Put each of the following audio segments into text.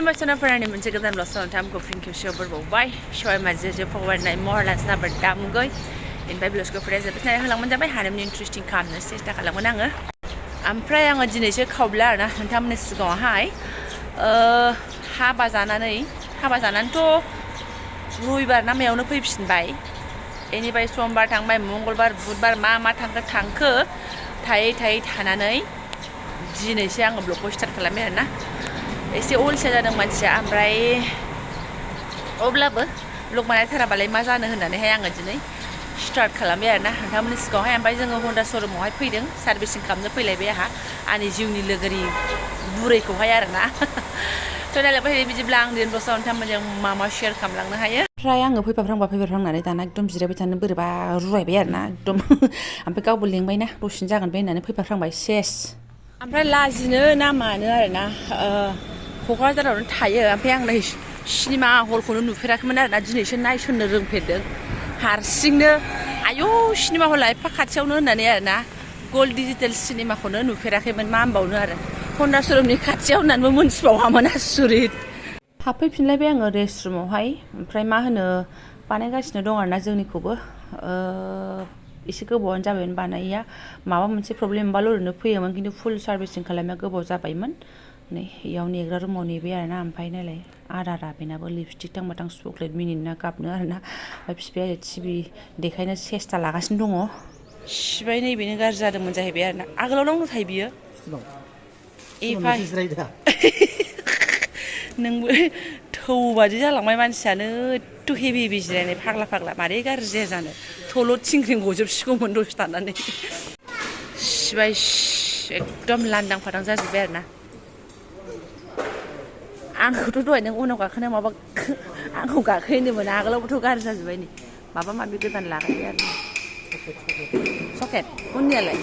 खुलुमबाय सोनाफोरानि मोनसे गोदान ब्लगआव नोंथांखौ फिन खेबसेयाव बरबावबाय सबाय माजे फवारनाय महरला साबर दामुगै इनिफ्राय ब्लगखौ फराया जोबोद नाय होलांबानो जाबाय हारिमुनि इन्ट्रेस्टिं खालामनो सेस्था खालामगोन आङो ओमफ्राय आङो दिनैसो खावब्ला आरोना नोंथांमोननि सिगाङावहाय हाबा जानानैथ' रबिबार ना मायावनो फैफिनबाय बेनिफ्राय समबार थांबाय मंगलबार बुधबार मा थांखो थायै थानानै दिनैसो आङो ब्लगखौ स्टार्ट खालामबाय आरोना एसे अलसिया जादों मानसिया ओमफ्राय अब्लाबो ब्लग बानायथाराबालाय मा जानो होननानैहाय आङो दिनै स्टार्ट खालामबाय आरोना नोंथांमोननि सिगाङावहाय ओमफ्राय जोङो हन्डा श'रुमावहाय फैदों सार्भिसिं खालामनो फैलायबाय आंहा आंनि जिउनि लोगोरि बुरैखौहाय आरोना थ' दालाय बिदिब्ला आं दिनै ब्लगआव नोंथांमोनजों मा शेयार खालामलांनो हायो ओमफ्राय आङो फैफाफ्रांनानै दाना एकदम जिरायबाय थानो बोरैबा रुवायबाय आरोना एकदम ओमफ्राय गावबो लेंबायना दसेनो जागोन बे होननानै फैफाफ्रांबाय सेस ओमफ्राय लाजिनो ना मानो आरोना क'क्राझारावनो थायो ओमफ्राय आं सिनेमा हलखौनो नुफेराखैमोन आरोना दिनैसो नायसननो रोंफेरदों हारसिंनो आयौ सिनेमा हला एफा खाथियावनो होननानै आरोना गल्ड डिजिटेल सिनेमाखौनो नुफेराखैमोन मा होनबावनो आरो हन्डा श'रुमनि खाथियाव होननानैबो मोनथिबावामोन आसुरित हाबफैफिनलायबाय आङो रेस्ट रुमावहाय ओमफ्राय मा होनो बानायगासिनो दं आरोना जोंनिखौबो एसे गोबावानो जाबायमोन बानायैया माबा मोनसे प्रब्लेम मोनबाल' ओरैनो फैयोमोन खिन्थु फुल सार्भिसिं खालामनाया गोबाव जाबायमोन नै इयाव नेग्रा रुमाव नेबाय आरोना ओमफ्राय नायलाय आदारा बेनाबो लिपस्टिक थांबाथां चक्लेट मिनिनो गाबनो आरोना ओमफ्राय बिफाया ओरै टिभि देखायनो सेस्था लागासिनो दङ सिबाय नैबेनो गाज्रि जादोंमोन जाहैबाय आरोना आगोलाव नांगौ थायो बियो नोंबो थौ बादि जालांबाय मानसियानो एथ' हेभि जिरायनाय फाग्ला मारै गाज्रि जाया जानो थल' थिंख्रिं गजोबसिगौमोन दसे थानानै सिबाय एकदम लांदां फादां जाजोब्बाय आरोना आंखौथ' दहाय नों उनाव गाखोनो माबा आंखौ गाखोहोनोमोन आगोलावबोथ' गाज्रि जाजोब्बाय नै माबा माबि गोदान लागायबाय आरो सकेट उननियालाय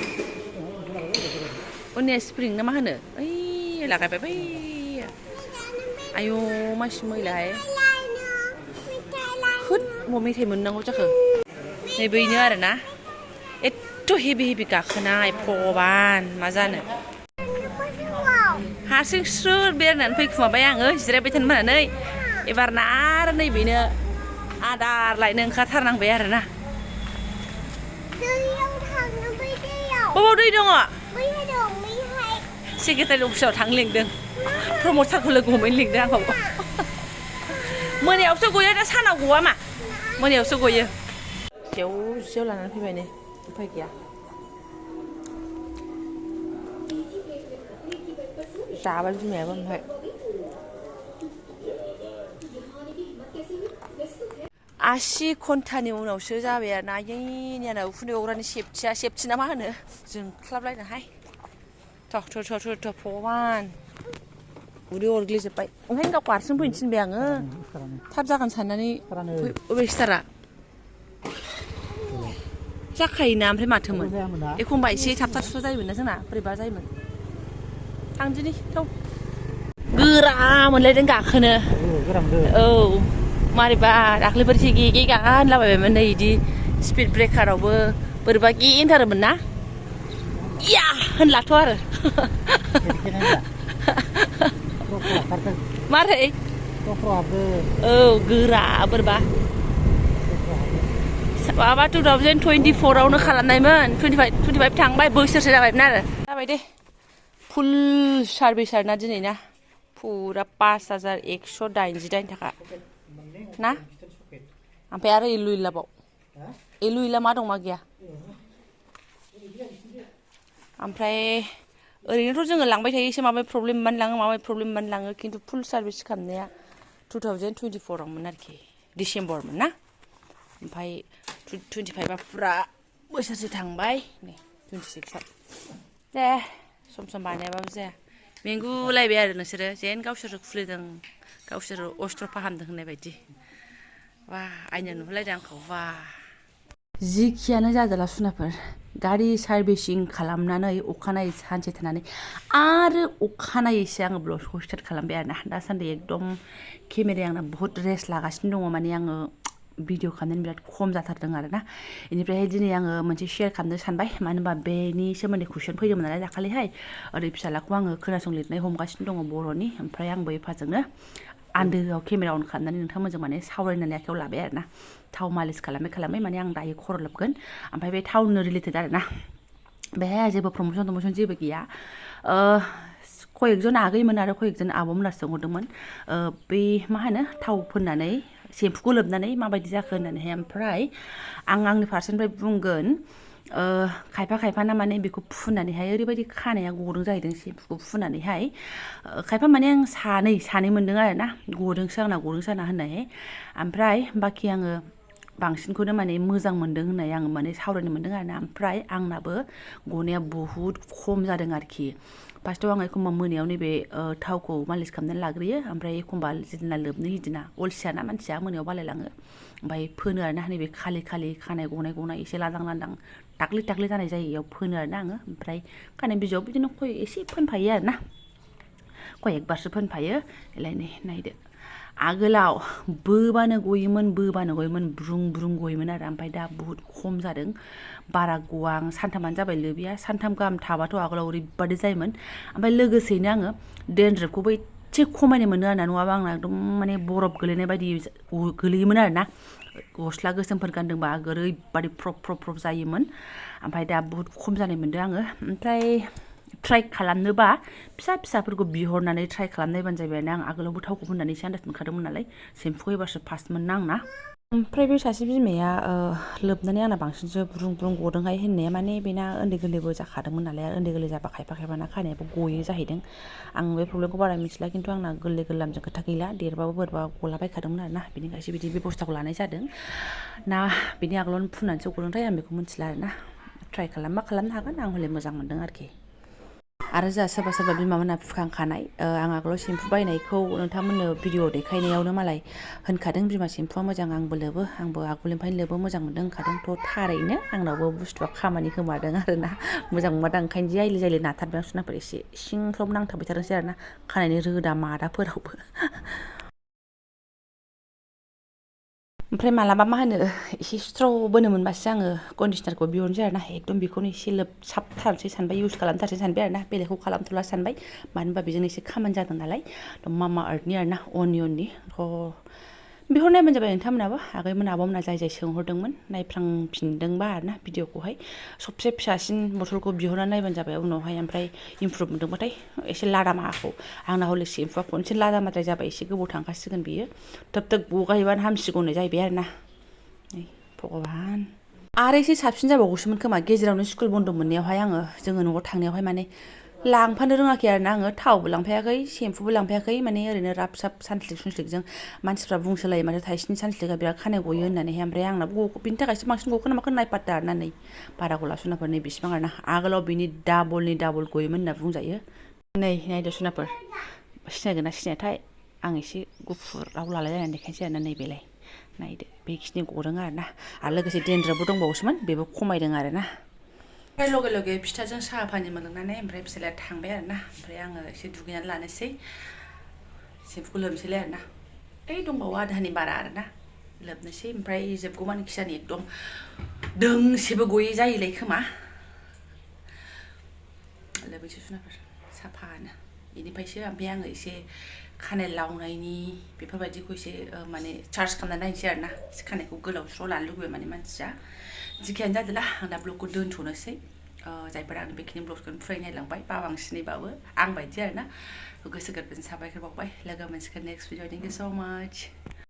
उननिया स्प्रिं ना मा होनो ओइ लागायबाय बै आयौ मानसि मैलाहाय होद मा मेथाइ मोननांगौ जाखो नै बैनो आरोना एथ' हेभि गाखोनाय भगबान मा जानो हारसिं स्रुर बेरनानै फैखुमाबाय आङो जिरायबाय थानो मोननानै एबारना आरो नैबेनो आदार लायनो ओंखारथारनांबाय आरोना बबाव दै दङ सेक्रेटारि अफिसाव थांनो लिंदों प्रमद सारखौ लोगो हमैनो लिंदों आंखौ मोनायावसो गयो दा सानाव गवा मा मोनायावसो गयो जेव लानानै फैबाय नै उफाय गैया जाबाय बिमायाबो ओमफ्राय आसि घन्टानि उनावसो जाबाय आरोना आयैनियाना उखुन्दै गग्रानि सेफटि ना मा होनो जोंख्लाबलायनोहाय थ' भगबान उदै अरग्लिजोब्बाय ओंखायनो गावखौ हारसिं फैनो थिनबाय आङो थाब जागोन साननानै अबे स्टारा जाखायोना ओमफ्राय माथोमोन एखमबा एसे थाब जायोमोन ना जोंना बोरैबा जायोमोन थांदिनि थौ गोरा मोनलायदों गाखोनो औ मारैबा दाख्लैफोर एसे गेगे गागा होनलाबायबायमोन नै बिदि स्पिड ब्रेकारावबो बोरैबा गेनथारोमोन ना इया होनलाथ' आरो मारै औ गोरा बोरैबा माबा 2024आवनो खालामनायमोन 25 थांबाय बोसोरसे जाबायमोन आरो जाबाय दे फुल सार्भिस आरोना दिनै ना फुरा 5189 थाखा ना ओमफ्राय आरो एलु इला मा दं मा गैया ओमफ्राय ओरैनोथ' जोङो लांबाय थायो एसे माबा प्रब्लेम मोनबानो लाङो खिन्थु फुल सार्भिस खालामनाया 2024आवमोन आरोखि डिसेम्बरमोन ना ओमफ्राय 25आ फुरा बोसोरसे थांबाय नै 26आव दे सम बानायाबाबो जाया मेंगुलायबाय आरो नोंसोरो जेन गावसोरो खुलिदों गावसोरो अस्त्र फाहामदों होननाय बायदि वा आइनो नुहुरलायदों आंखौ वा जिखियानो जादोला सुनाफोर गारि सार्भिसिं खालामनानै अखानायै सानसे थानानै आरो अखानायैसो आङो ब्लगखौ स्टार्ट खालामबाय आरोना दासान्दि एकदम केमेराया आंना बुहुत रेस्ट लागासिनो दङ माने आङो भिडिअ खालामनानै बिराद खम जाथारदों आरोना बेनिफ्रायहाय दिनै आङो मोनसे शेयार खालामनो सानबाय मानो होनबा बेनि सोमोन्दै कुइसन फैदोंमोन नालाय दाखालिहाय ओरै फिसालाखौ आङो खोनासं लिरनाय हमगासिनो दङ बर'नि ओमफ्राय आंबो एफाजोंनो आन्दोआव केमेरा अन खालामनानै नोंथांमोनजों माने सावरायनानै आखायाव लाबाय आरोना थाव मालिस खालामै माने आं दायो खर' लोबगोन ओमफ्राय बे थावनो रिलेटेड आरोना बेहाय जेबो प्रमसन जेबो गैया कयेकजन आगैमोन आरो कयेकजन आब'मोना सोंहरदोंमोन बे मा होनो थाव फोननानै सेम्पुखौ लोबनानै माबायदि जाखो होननानैहाय ओमफ्राय आं आंनि फारसेनिफ्राय बुंगोन खायफा माने बेखौ फुननानैहाय ओरैबायदि खानाया गदों जाहैदों सेम्पुखौ फुननानैहाय खायफा माने आं सानै मोन्दों आरोना गदोंसो आंना होननायहाय ओमफ्राय बाखि आङो बांसिनखौनो माने मोजां मोन्दों होननाय आङो माने सावरायनो मोन्दों आरोना ओमफ्राय आंनाबो गनाया बहुद खम जादों आरोखि फार्स्टआव आं एखमबा मोनायाव नैबे थावखौ मालिस खालामनानै लाग्रोयो ओमफ्राय एखमबा जेदिना लोबनो हिदिना अलसियाना मानसिया मोनायाव बालायलाङो ओमफ्राय फोनो आरोना नैबे खालि खानाय गनाय एसे लांदां टाक्लि जानाय जायो इयाव फोनो आरोना आङो ओमफ्राय खानाय बिजौआव बिदिनो एसे फोनफायो आरोना कयेकबारसो फोनफायो एलायनै नायदो आगोलाव बोबानो गयोमोन ब्रुं गयोमोन आरो ओमफ्राय दा बुहुद खम जादों बारा गवा आं सानथामानो जाबाय लोबिया सानथाम गाहाम थाबाथ' आगोलाव ओरैबादि जायोमोन ओमफ्राय लोगोसेयैनो आङो डेन्ड्रफखौबो एसे खमायनाय मोनो आरोना नङाबा आंना एकदम माने बरफ गोलैनाय बायदि गोलैयोमोन आरोना गस्ला गोसोमफोर गानदोंबा ओरैबादि फ्रब जायोमोन ओमफ्राय दा बुहुद खम जानाय मोनदों आङो ओमफ्राय ट्राइ खालामनोबा फिसाफोरखौ बिहरनानै ट्राइ खालामनायबानो जाबाय आं आगोलावबो थावखौ फोननानै एसे आन्दाज मोनखादोंमोन नालाय सेम्पुखौ एबारसो फार्स्टमोन ना आंना ओमफ्राय बे सासे बिमाया लोबनानै आंना बांसिनसो ब्रुं गदोंहाय होननाया माने बेना उन्दै गोरलैबो जाखादोंमोन नालाय आरो उन्दै गोरलै जाबा खायफाना खानायाबो गयो जाहैदं आं बे प्रब्लेमखौ बारा मिथिला खिन्थु आंना गोरलै गोरलामजों खोथा गैला देरबाबो बोरैबा गलाबायखादोंमोन आरोना बेनिखायसो बिदि बेबस्थाखौ लानाय जादों ना बिनि आगोलावनो फुननानैसो गदोंथाय आं बेखौ मिथिला आरोना ट्राइ खालामनो हागोन आं हले मोजां मोनदों आरोखि आरो जोंहा सोरबा बिमामोनहा फुखांखानाय आं आगोलाव सेम्पु बायनायखौ नोंथांमोननो भिडिअ देखायनायावनो मालाय होनखादों बिमा सेम्पुआ मोजां आंबो लोबो आंबो आगोलनिफ्रायनो लोबो मोजां मोनदों होनखादों थारैनो आंनावबो बुस्थुआ खामानि होमारदों आरोना मोजां मोनबाय ओंखायनो जायले नाथारबाय आं सुनाफोर एसे सिंफ्राव नांथाबबाय थादोंसै आरोना खानायनि रोदा मादाफोरावबो ओमफ्राय मालाबा मा होनो एसे स्ट्रबोनो मोनबासो आङो कन्डिसनारखौ बिहरनोसै आरोना एकदम बेखौनो एसे लोबसाबथारनोसै सानबाय इउज खालामथारनोसै सानबाय आरोना बेलेगखौ खालामथ'ला सानबाय मानो होनबा बेजों एसे खामानि जादों नालाय मामा आर्थनि आरोना अनियननि बिहरनायबानो जाबाय नोंथांमोनाबो आगैमोन आब'मोना जाय सोंहरदोंमोन नायफ्रांफिनदोंबा आरोना भिडिअखौहाय सबसे फिसासिन बथलखौ बिहरनानै नायबानो जाबाय उनावहाय ओमफ्राय इमप्रुभ मोनदोंबाथाय एसे लादामाखौ आंना हले सेम्पुआ खनसे लादामाद्राय जाबाय एसे गोबाव थांखासिगोन बियो थोब गगायोबानो हामसिगौ होननाय जाहैबाय आरोना भगबान आरो एसे साबसिन जाबावगौसोमोन खोमा गेजेरावनो स्कुल बन्द मोननायावहाय जोङो न'आव थांनायावहाय माने लांफानो रोङाखै आरोना आङो थावबो लांफायाखै सेम्पुबो लांफायाखै माने ओरैनो राब सानस्लिकजों मानसिफ्रा बुंसोलायो माथो थाइसेनि सानस्लिकआ बिराद खानाय गयो होननानैहाय ओमफ्राय आंनाबो बिनि थाखायसो बांसिन गखो नामाखो नायफाददा आरोना नै बारा गला सुनाफोर नै बेसिबां आरोना आगोलाव बिनि डाबलनि डाबल गयोमोन होनना बुंजायो नै नायदो सुनाफोर सिनायगोन ना सिनायाथाय आं एसे गुफुराव लालायलायनानै देखायनोसै आरोना नैबेलाय नायदो बेखिनि गदों आरोना आरो लोगोसे डेन्ड्रफबो दंबावोसोमोन बेबो खमायदों आरोना ओमफ्राय लगे फिथाजों साहा पानि मोनलोंनानै ओमफ्राय फिसालाया थांबाय आरोना ओमफ्राय आङो एसे दुगैनानै लानोसै सेम्पुखौ लोबनोसैलाय आरोना ओइ दंबावो आधानि बारा आरोना लोबनोसै ओमफ्राय जोबगौमानि खिजानि एकदम दोंसेबो गयै जायोलाय खोमा लोबैसै सुनाफोर साफानो बेनिफ्रायसो ओमफ्राय आङो एसे खानाय लावनायनि बेफोरबायदिखौ एसे माने चार्ज खालामनानै नायनोसै आरोना खानायखौ गोलाव स्र' लानो लुबैयो माने मानसिया जिखियानो जादोंला आं दा ब्लगखौ दोनथ'नोसै जायफोरा आंनि बेखिनि ब्लगखौनो फुराय नायलांबाय बांसिनैबाबो आं बायदि आरोना गोसो गोरबोजों साबायखर बावबाय लोगो मोनसिगोन नेक्स्ट भिडिअ थेंक इउ स' माच